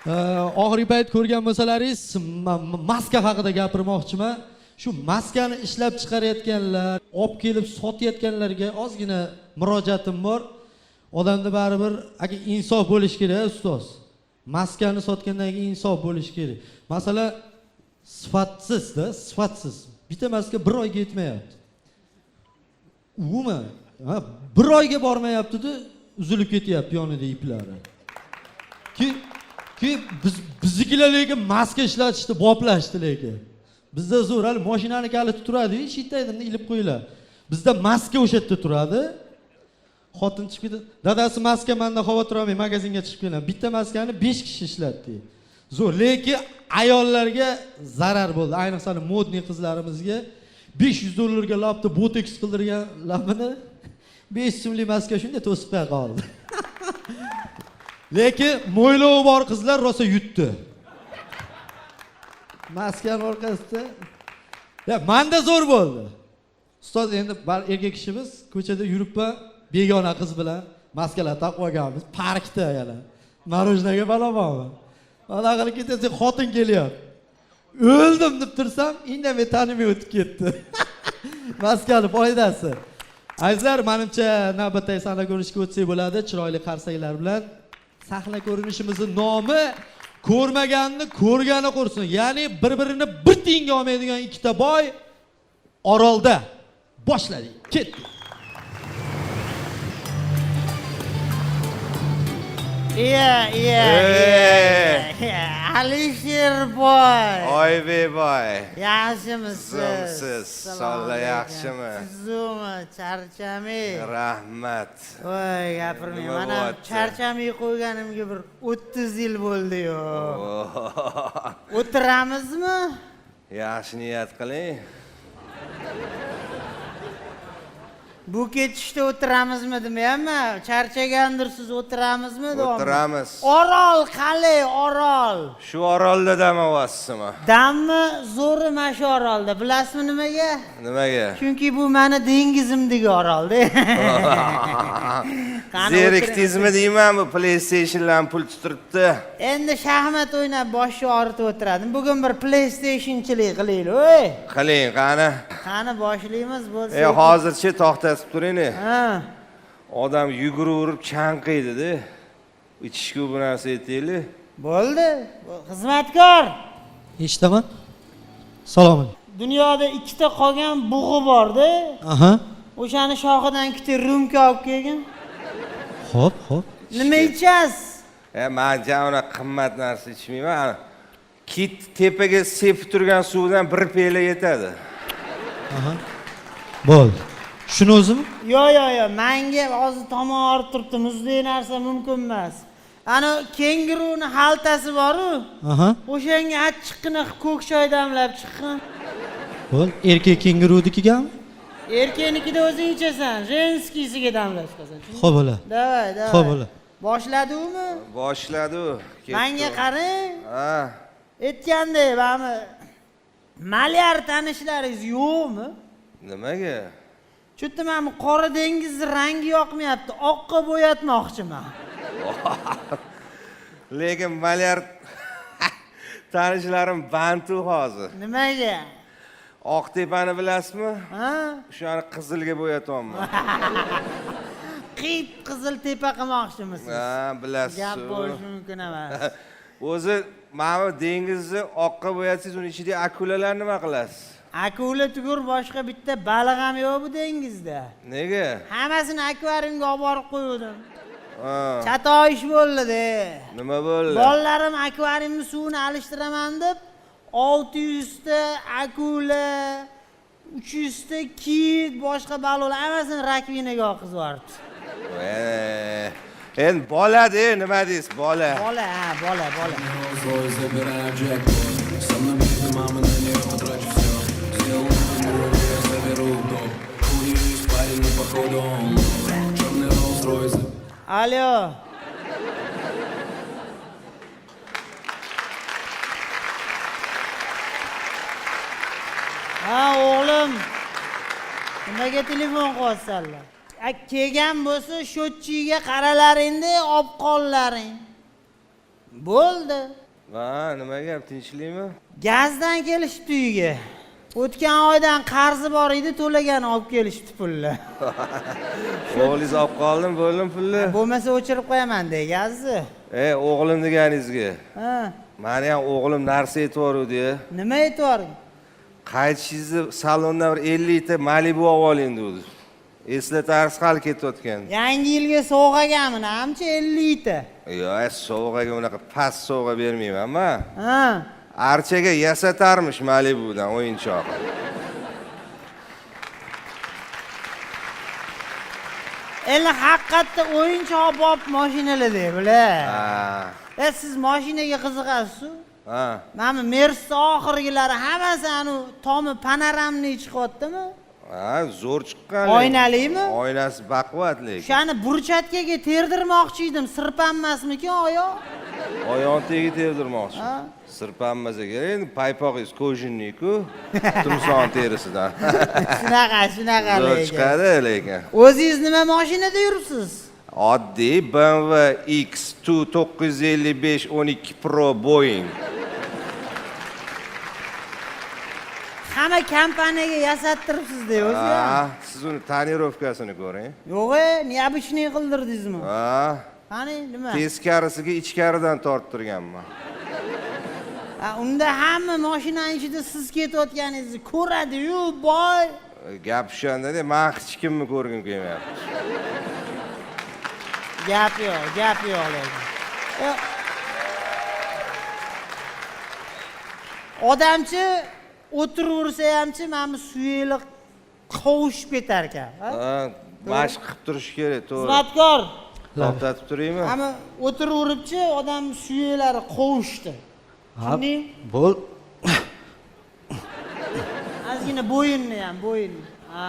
Oxirgi payt ko'rgan bo'lsalaringiz, maska haqida gapirmoqchiman. Shu maskani ishlab chiqarayotganlar, olib kelib sotayotganlarga ozgina murojaatim bor. Odamda baribir aka insof bo'lishi kerak, ustoz. Maskani sotgandan keyin insof bo'lishi kerak. Masalan, sifatsiz-da, sifatsiz. Bitta maska bir oyga yetmayapti. Umuman, ha, bir oyga bormayapti-da, uzilib ketyapti yonida iplari. Ki biz biznikilar lekin maska ishlatishdi, boplashdi lekin. Bizda zo'r, hali mashinani kaliti turadi-yu, eshikda ilib qo'yiladi. Bizda maska o'sha yerda turadi. Xotin chiqib ketadi. Dadasi maska menda xavotir olmang, magazinga chiqib kelaman. Bitta maskani 5 kishi ishlatdi. Zo'r, lekin ayollarga zarar bo'ldi. Ayniqsa modniy qizlarimizga $500 ga labda botoks qildirgan labini 5 so'mlik maska shunday to'sib qo'ya qoldi. Lekin mo'ylovi bor qizlar rosa yutdi. Maskani orqasida. Ya menda zo'r bo'ldi. Ustoz, endi bar erkak kishimiz ko'chada yuribman, begona qiz bilan maskalar taqib olganmiz, parkda yana. Marojnaga balomonman. Mana qilib ketsa xotin kelyapti. O'ldim deb tursam, indamay tanimay o'tib ketdi. Maskani foydasi. Azizlar, menimcha navbatdagi sahna ko'rinishga o'tsak bo'ladi, chiroyli qarsaklar bilan. Sahna ko'rinishimizning nomi ko'rmaganni ko'rgani qursin. Ya'ni bir-birini bir tiyinga olmaydigan ikkita boy Orolda. Boshladik. Ketdik. Iya, iya, iya. Alisher boy. Oybek boy. Yaxshimisiz? Zo'msiz, sonlar yaxshimi? Tuzukmi? Charchamay. Rahmat. Voy, gapirmang. Nima Mana bo'lyapti? charchamay qo'yganimga bir 30 yil bo'ldi-yu. O'tiramizmi? Yaxshi niyat qiling. Bu ketishda o'tiramizmi demayapman. Charchagandirsiz, o'tiramizmi deyapman. O'tiramiz. Orol qalay, Orol? Shu orolda dam olyapsizmi? Dammi zo'ri mana shu orolda. Bilasizmi nimaga? Nimaga? Chunki bu meni dengizimdagi orolda. Zerikdingizmi deyman, bu PlayStation'dan pul tuturibdi. Endi shaxmat o'ynab boshni og'ritib o'tiradim. Bugun bir PlayStationchilik qilaylik, ey. Qiling, qani. Qani boshlaymiz bo'lsa. Hozircha to'xtatib turing. Ha. Odam yuguraverib chanqiydi-da. Ichishga bu narsa aytaylik. Bo'ldi. Xizmatkor. Eshitaman. Salom alaykum. Dunyoda ikkita qolgan bug'i bor-da. Aha. O'shani shoxidan ikkita rumka olib kelgin. Xo'p, xo'p. Nima ichasiz? Men unaqa qimmat narsa ichmayman. Kit tepaga sepib turgan suvdan bir piyola yetadi. Aha. Bo'ldi. Shuni o'zimi? Yo'q, yo'q, yo'q. Menga hozir tomon og'rib turibdi. Muzdek narsa mumkin emas. Ana kenguruni xaltasi bor-u. Aha. O'shanga achchiqqina qilib ko'k choy damlab chiqqin. Bo'ldi. Erkak kengurunikigami? Erkaknikida o'zing ichasan, женскийsiga damlab chiqasan. Xo'p, bo'ladi. Давай, давай. Xo'p, bo'ladi. Boshladi-umi? Boshladi u. Menga qarang. Ha. Aytgandek, mana malyar tanishlaringiz yo'qmi? Nimaga? Chunki mana bu qora dengizni rangi yoqmayapti, oqqa bo'yatmoqchiman. Lekin malyar tanishlarim bantu hozir. Nimaga? Oqtepani bilasizmi? Ha? O'shani qizilga bo'yatyapman. Qip qizil tepa qilmoqchimisiz? Ha, bilasiz. Gap bo'lishi mumkin emas. O'zi mana bu dengizni oqqa bo'yatsangiz, uni ichidagi akulalar nima qilasiz? Akula tugur boshqa bitta baliq ham yo'q bu dengizda. Nega? Hammasini akvariumga olib borib qo'ydim. Ha. Chatoq ish bo'ldi-da. Nima bo'ldi? Bolalarim akvariumni suvini alishtiraman deb 600 ta akula, 300 ta kit, boshqa baliqlar hammasini rakvinaga oqizib yubordi. Endi bola-da, nima deysiz, bola. Bola, ha, bola, bola. Свой забираю джекпот. Со мной битва, мама, на нее потрачу все. Сделал новый, я заберу дом. У нее есть парень, но походу он черный Роллс-Ройс. Alo. Ha, o'g'lim. Nimaga telefon qilyapsanlar? Kelgan bo'lsa, sho'tchiga qaralaringda, olib qollaring. Bo'ldi. Ha, nima gap, tinchlikmi? Gazdan kelishibdi uyga. O'tgan oydan qarzi bor edi, to'lagan olib kelishibdi pulni. O'g'lingiz olib qoldim, bo'ldim pulni. Bo'lmasa o'chirib qo'yaman de gazni. O'g'lim deganingizga. Ha, Mani ham o'g'lim narsa aytvoruvdi. Nima aytvoring? Qaytishingizni salondan bir 50 ta Malibu olib oling dedi. Eslatarsiz hali ketayotgan. Yangi yilga sovg'agamini, amcha 50 ta. Yo'q, sovg'aga unaqa past sovg'a bermayman man. Ha. Archaga yasatarmish Malibudan o'yinchoq. Endi haqiqatda o'yinchoq bop mashinalar bular. Ha. Siz mashinaga qiziqasiz-ku? Ha. Mana bu Mercedes oxirgilari hammasi anu tomi panoramli chiqyaptimi? Ha, zo'r chiqqan. Oynalimi? Oynasi baquvvat lekin. O'shani burchatkaga terdirmoqchi edim, sirpanmasmikin oyoq? Oyoq tegi terdirmoqchi. Sirpanmasa kerak, endi paypog'ingiz kojinniy-ku, timson terisidan. Shunaqa, shunaqa Zo'r lekin. chiqadi lekin. O'zingiz nima mashinada yuribsiz? Oddiy BMW X2 955 12 Pro Boeing. Hamma kompaniyaga yasattiribsiz-da o'zi. Ha, siz uni tonirovkasini ko'ring. Yo'q, необычный qildirdingizmi? Ha, Qani, nima? teskarisiga ichkaridan torttirganman. Ha, unda hamma mashinaning ichida siz ketayotganingizni ko'radi-yu, boy. Gap o'shanda-da, men hech kimni ko'rgim kelmayapti. Gap yo'q, gap yo'q lekin. Odamchi o'tiraversa hamchi mana bu suyaklar qovushib ketar ekan. Ha, mashq qilib turish kerak, to'g'ri. Xizmatkor. To'xtatib turaymi? Hamma o'tiraveribchi odam suyaklari qovushdi. Tushundingmi? Bo'l. Ozgina bo'yinni ham, bo'yinni. Ha.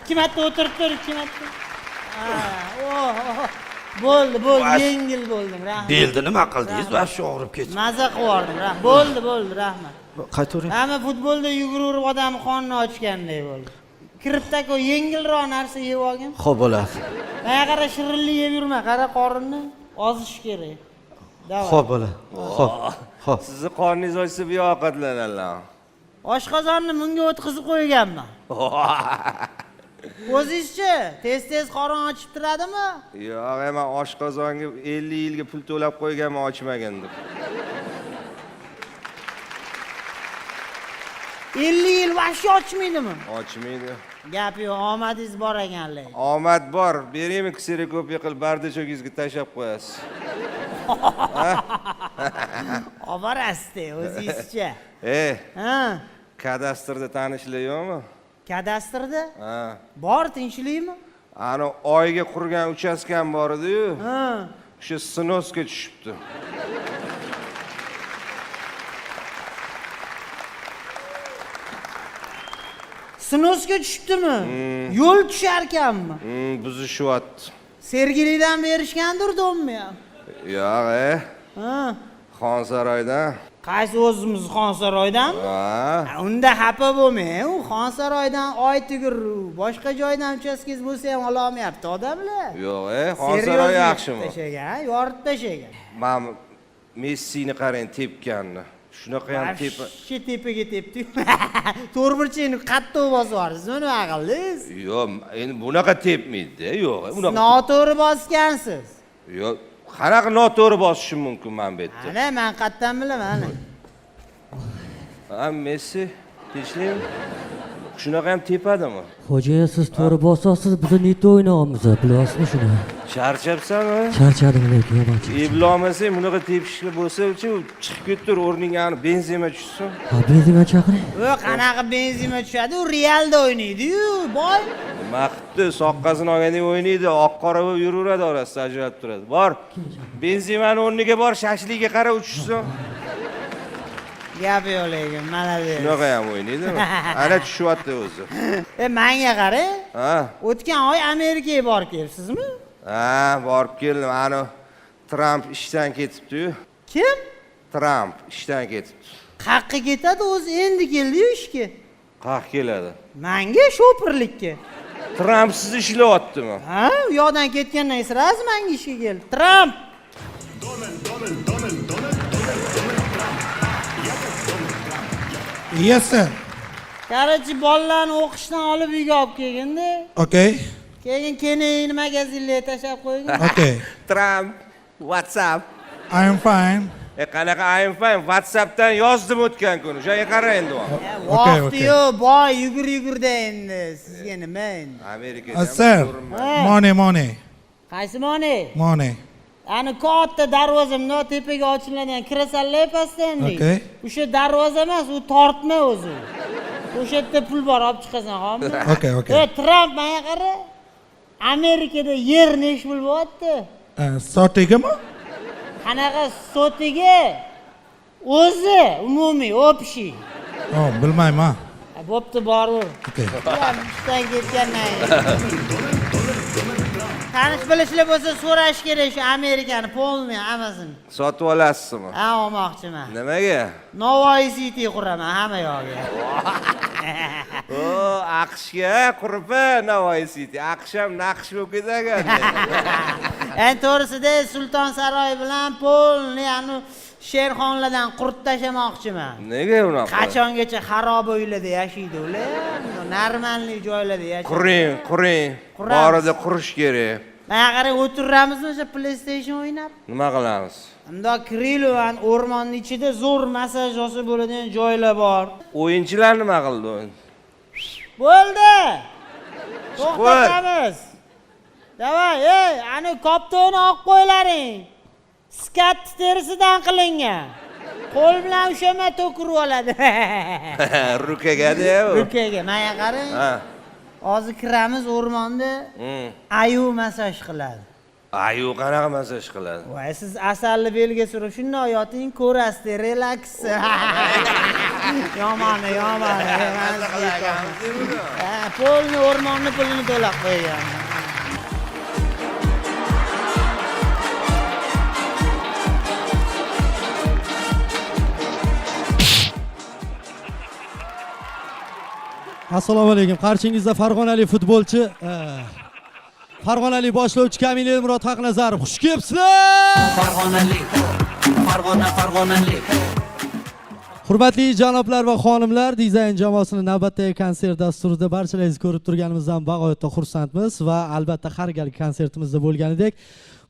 2 marta o'tirib tur, 2 marta. Ha, oh, bo'ldi, bo'ldi, yengil bo'ldim, rahmat. Belni nima qildingiz? Vashsha og'rib ketdi. Maza qilib yubordim, rahmat. Bo'ldi, bo'ldi, rahmat. Qaytavering. Hamma futbolda yuguraverib odam qonni ochganday bo'ldi. Kirib tako yengilroq narsa yeb olgin. Xo'p bo'ladi. Mana qara, shirinlik yeb yurma, qara qorinni ozish kerak. Xo'p bo'ladi. Xo'p. Xo'p. Sizni qorningiz ochsa bu ovqatlanadilar. Oshqozonni bunga o'tkazib qo'yganman. O'zingizchi tez-tez qorin ochib turadimi? Yo'q, men oshqozonga 50 yilga pul to'lab qo'yganman, ochmagan deb. 50 yil vahshiy ochmaydimi? Ochmaydi. Gap yo'q, omadingiz bor ekan lekin. Omad bor, beraymi kserokopiya qilib bardachogingizga tashlab qo'yasiz. Oborasiz-da o'zingizcha. Ha. Kadastrda tanishlar yo'qmi? Kadastrda? Ha. Bor, tinchlikmi? Ani oyga qurgan uchastkam bor edi-yu. Ha. O'sha sinosga tushibdi. Sinosga tushibdimi? Yo'l tusharkanmi? Buzishyapti. Sergelidan berishgandir dommi ham? Yo'q, Ha. Xonsaroydan. Qaysi o'zimiz Xonsaroydanmi? Ha. Unda xafa bo'lmang, u Xonsaroydan oy tugur, boshqa joydan uchastkangiz bo'lsa ham ola olmayapti odamlar. Yo'q, Xonsaroy yaxshimi? Tashagan, yorib tashagan. Mana Messini qarang tepganini. Shunaqa ham tepa. Shu tepaga tepdi. To'rtburchakni qattiq bosib yubordingiz, nima qildingiz? Yo'q, endi bunaqa tepmaydi-da, yo'q, unaqa. Noto'g'ri bosgansiz. Yo'q, qanaqa noto'g'ri bosishim mumkin men bu yerda? Ana, men qayerdan bilaman, ana. Ha, Messi, tinchlikmi? Shunaqa ham tepadimi? Xo'ja, siz to'g'ri bosasiz, biz neta o'ynayapmiz, bilasizmi shuni? Charchabsanmi? Charchadim lekin, yomon charchadim. Eplolmasang bunaqa tepishli bo'lsa-chi, chiqib ketdir o'rningga, ani Benzema tushsin. Ha, Benzema chaqiring. U qanaqa Benzema tushadi? U Realda o'ynaydi-yu, boy. Nima qilibdi? Soqqasini olgandek o'ynaydi, oq qora bo'lib yuraveradi orasida ajralib turadi. Bor. Benzemani o'rniga bor, shashligiga qara uchishsin. Gap yo'q lekin, молодец. Shunaqa ham o'ynaydimi? Ana tushyapti o'zi. Menga qarang. Ha? O'tgan oy Amerikaga borib kelibsizmi? Ha, borib keldim. Ana Tramp ishdan ketibdi-yu. Kim? Tramp ishdan ketibdi. Qayerga ketadi o'zi? Endi keldi-yu ishga. Qayerga keladi? Menga shopirlikka. Tramp sizni ishlayaptimi? Ha, u yoqdan ketgandan keyin sразу menga ishga keldi. Tramp. Yes, sir. Короче, bolalarni o'qishdan olib uyga olib kelgin-da. Okay. Keyin keniyni magazinlarga tashlab qo'ygin. Okay. Trump, WhatsApp. I am fine. E qanaqa I'm fine? WhatsAppdan yozdim o'tgan kuni. O'shanga qara endi. Okay, Vaqti okay. yo'q, boy yugur yugurda endi. Sizga nima endi? Amerikada. Sir. Money, money. Qaysi moni? Money. Ani katta darvoza bundoq tepaga ochiladigan, kirasanlar pastdan endi. Okay. O'sha darvoza emas, u tortma o'zi. O'sha yerda pul bor, olib chiqasan, xo'pmi? Okay, okay. E, Tramp menga qara. Amerikada yer nechi pul bo'lyapti? Sotigimi? Qanaqa sotigi? O'zi umumiy, общий. Oh, bilmayman. Bo'pti, borur. Okay. Ishdan ketganman. Tanish bilishlar bo'lsa so'rash kerak shu Amerikani polniy hammasini. Sotib olasizmi? Ha, olmoqchiman. Nimaga? Navoiy City quraman hamma yog'iga. O, AQShga qurib Navoiy City. AQSh ham naqsh bo'lib ketadi. Endi to'g'risida Sulton saroy bilan polniy anu sherxonlardan qurt tashlamoqchiman. Nega unaqa? Qachongacha xaroba uylarda yashaydi ular? Normalniy joylarda yashaydi. Quring, quring. Quramiz. Borida qurish kerak. Mana qarang, o'tiramizmi o'sha PlayStation o'ynab? Nima qilamiz? Bundoq Krilovan o'rmonni ichida zo'r massaj olsa bo'ladigan joylar bor. O'yinchilar nima qildi? Bo'ldi. To'xtatamiz. Davay, ey, ani koptoni olib qo'ylaring. Skat terisidan qilingan. Qo'l bilan ushlama to'kirib oladi. Rukaga-da u. Rukaga, mana qarang. Ha. Hozir kiramiz o'rmonda, ayu massaj qiladi. Ayu qanaqa massaj qiladi? Voy, siz asalni belga surib shundoq yoting, ko'rasiz, relaks. Yomoni, yomoni. Ha, polni o'rmonni pulini to'lab qo'ygan. Assalomu alaykum. Qarshingizda farg'onalik futbolchi, farg'onalik boshlovchi Kamil Elmurod Haqnazarov. Xush kelibsizlar! Farg'onalik, Farg'ona, farg'onalik. Hurmatli janoblar va xonimlar, dizayn jamoasining navbatdagi konsert dasturida barchalaringizni ko'rib turganimizdan bag'oyatda xursandmiz va albatta har gal konsertimizda bo'lganidek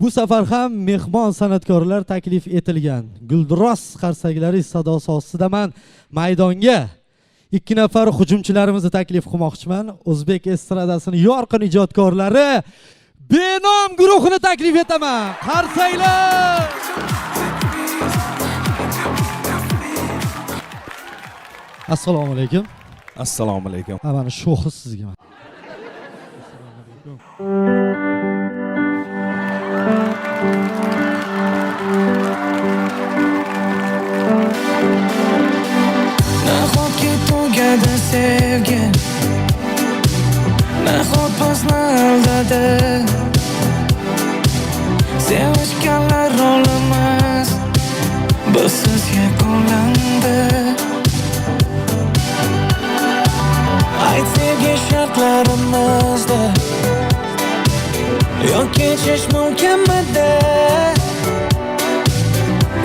bu safar ham mehmon san'atkorlar taklif etilgan. Guldiroz qarsaklaringiz sadosi ostida man maydonga ikki nafar hujumchilarimizni taklif qilmoqchiman. O'zbek estradasining yorqin ijodkorlari Benom guruhini taklif etaman. Qarsaklar! Assalomu alaykum. Assalomu alaykum. Ha, mana sho'xi sizga. Assalomu alaykum. Nahotki tugadi sevgi, nahot bizni aldadi. Sevishganlar rolimiz bizsiz yakunlandi. Ayt sevgi shartlarimizda yo'q kechish mumkinmidi?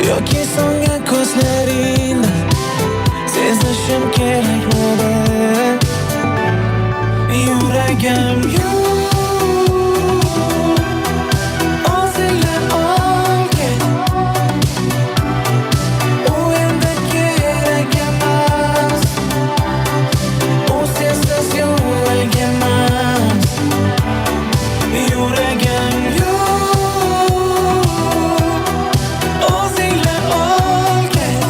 Yoki so'nggi ko'zlaringda sezishim kerakmidi? Yuragim yo'q, o'zingni olgin. U endi kerak emas, u sensiz yo'q emas. Yuragim yo'q, o'zingni olgin.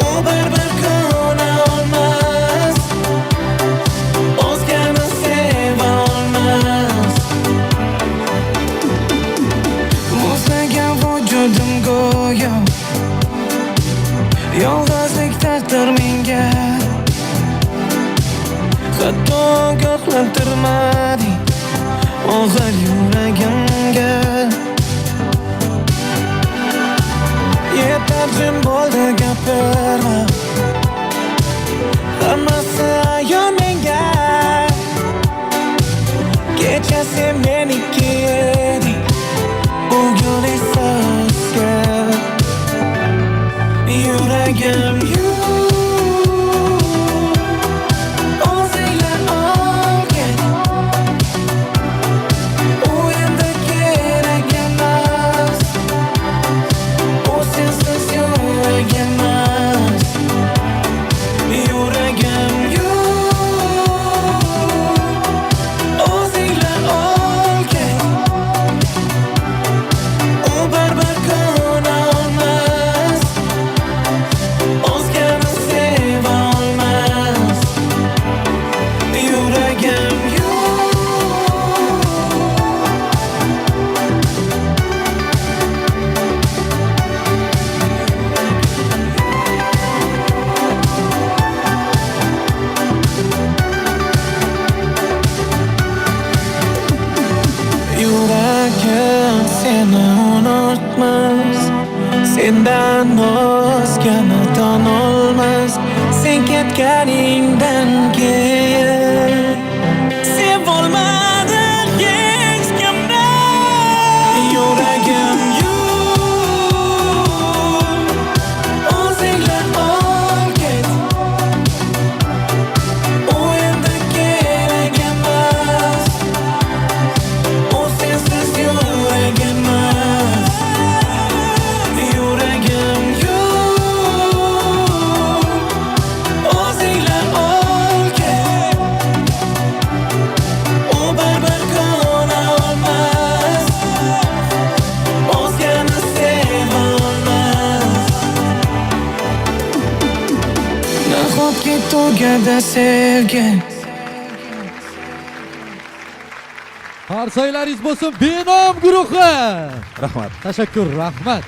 U baribir ko'na olmas, o'zgani seva olmas. Muzlagan vujudim go'yo yolg'izlik taqdir menga. Hatto ogohlantirmading og'ir yuragimga. Yetar jim bo'ldi gapirma, hammasi ayon menga. Kecha sen meniki eding, bugun esa Yuragim yo'q, o'zinglar olgin. U endi kerak emas, u sensiz yurak emas. Yuragim yo'q, o'zinglar olgin. U baribir ko'na olmas, o'zgani seva olmas. Yuragim yo'q. Yuragim seni unutmas, sendan o'zgani tanolmas. Sen ketganingdan keyin sevolmadi hech kimni. Yuragim yo'q, o'zinglar ol ket. U endi kerak emas, u sensiz yurak emas. Yuragim yo'q, o'zinglar ol ket. U baribir ko'na olmas, o'zgani seva olmas. Nahotki tugadi sevgi? Qarsaylaringiz bo'lsin, Benom guruhi. Rahmat. Tashakkur, rahmat.